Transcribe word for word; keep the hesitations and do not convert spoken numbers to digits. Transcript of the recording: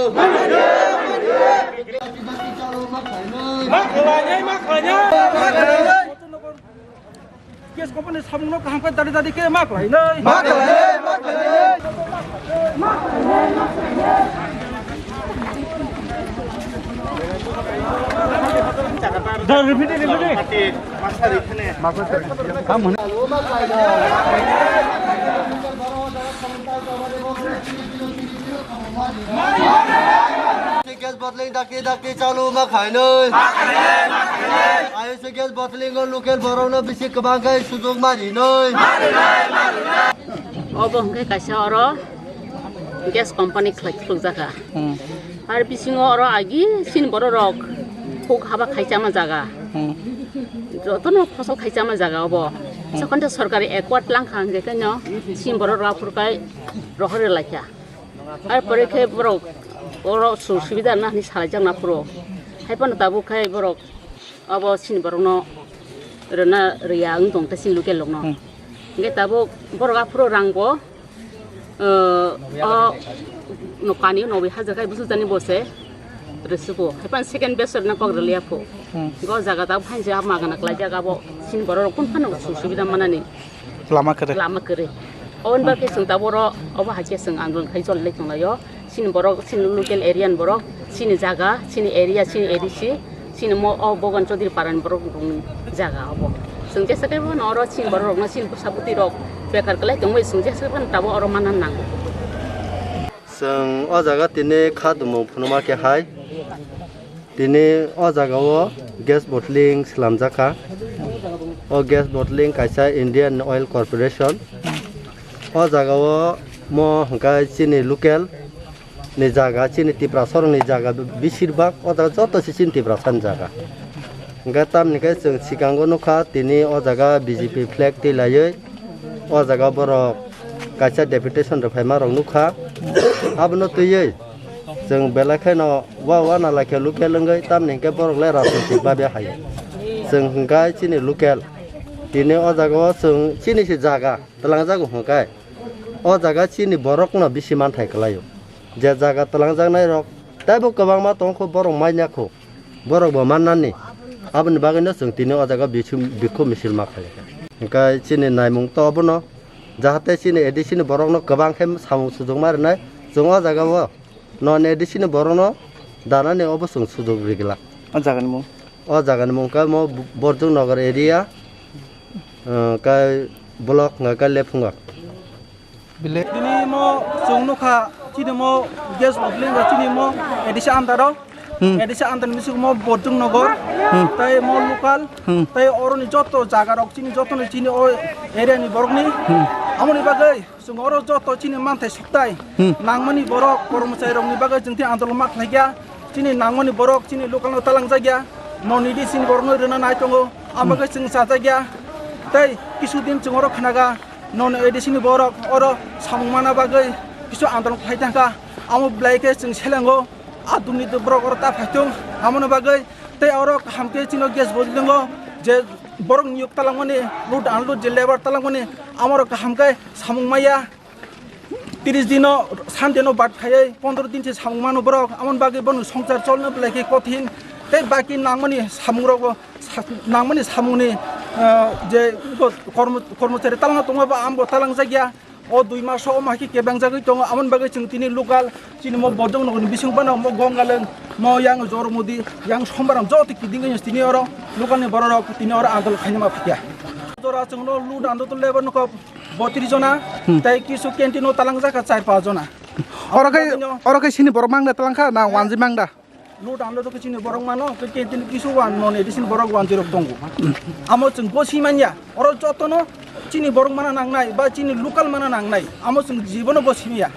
Ma khlainai, ma khlainai. Gas company samungno kaham khe dadi dadi khe ma khlainai. Ma khlainai, ma khlainai. Gas bottling dakti dakti chalu ma khainoi. Ayush gas bottling o local borok no bisi kwbang khe sujok ma rinoi. Obo hwnkhe kaisa oro gas company khlai khuluk jaka. Hmm. Ar bisingo oro agi sin borok rok huk haba khai chama jaga. Hmm. Jotono phosol khai chama jaga obo. Hmm. Sokonte sorkari accord lang kha hwnkhe khe no sin borok rok aphuru kai rohor lai kha. Ar pore khe borok oro su-, subida na hinwi salai jak na phuru. Hai phano tabuk khai borok abo sin borok no rwna rwya wng tong ta sin local rok no. Hmm. Hwnkhe tabuk borok aphuru rang bo, uh, o nokani nobwi hajar khai busu jani bo se rwsugo. Hai phano second batch rwna kok rwliya phu. Hmm. Go jaga tabuk phainse hapma gana khlai jak abo sin borok rok kun phano su-, subida manani. Lama kwrwi. Lama kwrwi. Oboni bagwi chwng tabuk oro obo hai khe chwng andolon khai choli lai tonglaio. Chini borok, chini local area ni borok, chini jaga, chini area, chini A D C, chini mo o Bhogan Chaudhary para ni borok rokni jaga obo. Chwng jesa khe bono oro chini borok rokno chini bwsa bwtwi rok bekar kwlai tongwi chwng jesa khe bono tabuk oro manna nango. Chwng o jaga tini kha dumung phunuma khe hai. Tini o jaga o gas bottling slamjak kha. O gas bottling kaisa Indian Oil Corporation. O jaga o mo hwnkhe chini local ni jaga, chini Tiprasa rokni jaga bisir bak o jaga joto se chini Tiprasa ni jaga. Hwnkhe tamni khe chwng swkango nukha tini o jaga B J P flag twi laiwi o jaga borok kaisa deputation rwphaima rok nukha. Abono twiwi chwng belai kheno wa wa na lai khe local wngwi, tamni hwnkhe borok le rajnitik babe hai. Chwng hwnkhe chini local, tini o jaga o chwng chini se jaga twlangjago hwnkhe o jaga chini borok no bisi manthai kwlaio. Je jaga twlangjaknai rok teibo kwbangma tongkho, borok manya kho. Borok bo mannani. Aboni bagwino chwng tini o jaga bisu-, bikhuk misil ma khlai kha. Hwnkhe chini naimung to obono, jahate chini A D C ni borokno kwbang khe samung sujuk ma rwnai. Chwng o jaga o non A D C ni borokno danani obo chwng sujuk rigla. O jagani mung? O jagani mung khe mo Borjong Nagar area, uh, khe block hwnkha khe Lephunga. Bile. Tini mo chwng nukha, chini mo gas bottling rok chini mo A D C under o. Hmm. A D C under ni bisingo mo Borjong Nagar, Hmm. tei mo local, Hmm. tei oroni joto jaga rok chini joto ni chini o area ni borok ni. Hmm. Amoni bagwi chwng oro joto chini manthai suktai Hmm. nangmani borok kormochari rok ni bagwi chwng tini andolon ma khlai kha. Chini nangmani borok chini local no talang jak ya. Mo nidi chini borok no rwna nai tongo. Amo Hmm. bagwi chwng chajak ya. Tei kisu din chwng oro khnaga. Non A D C ni borok oro samung mana bagwi kisu andolon khlai thangkha. Amo belai khe chwng selengo, a durniti borok oro ta phaithung, amoni bagwi tei oro kaham khe chino gas bottling o je borok niyok talangmani, load unload je labour talangmani, amorok kaham khe samung maya. Tris dino, Sunday no bad khaiwi pondro din se samung mano borok, amoni bagwi bono songchar cholno belai khe kothin. Tei baki nangmani samung rok bo sa-, nangmani samungni, ah, je kormo-, kormochari talangna tongma ba ambo talangjak ya. O dui maso o ma khe kebangjagwi tongo, amoni bagwi chwng tini local chini mo Borjong Nagarni bising phano mo Gongaleng, mo yang Jormodi, yang Sombaram joto kidingwi tini oro local ni borok rok tini oro andol khainama phikya. Jora chwngno load and unload labour nokho botris jona, Hmm. tei kisu canteen o talangjak kha char pas jona. Oro khe, Botino oro khe sini borok mangda talangkha na wanji mangda? Load unload khe chini borok mano, khe canteen kisu wan non A D C ni borok wan jirok tongo. Amo chwng bo simanya, oro jotono chini borok mana nangnai, ba chini local mana nangnai, amo chwng jibono bo simya.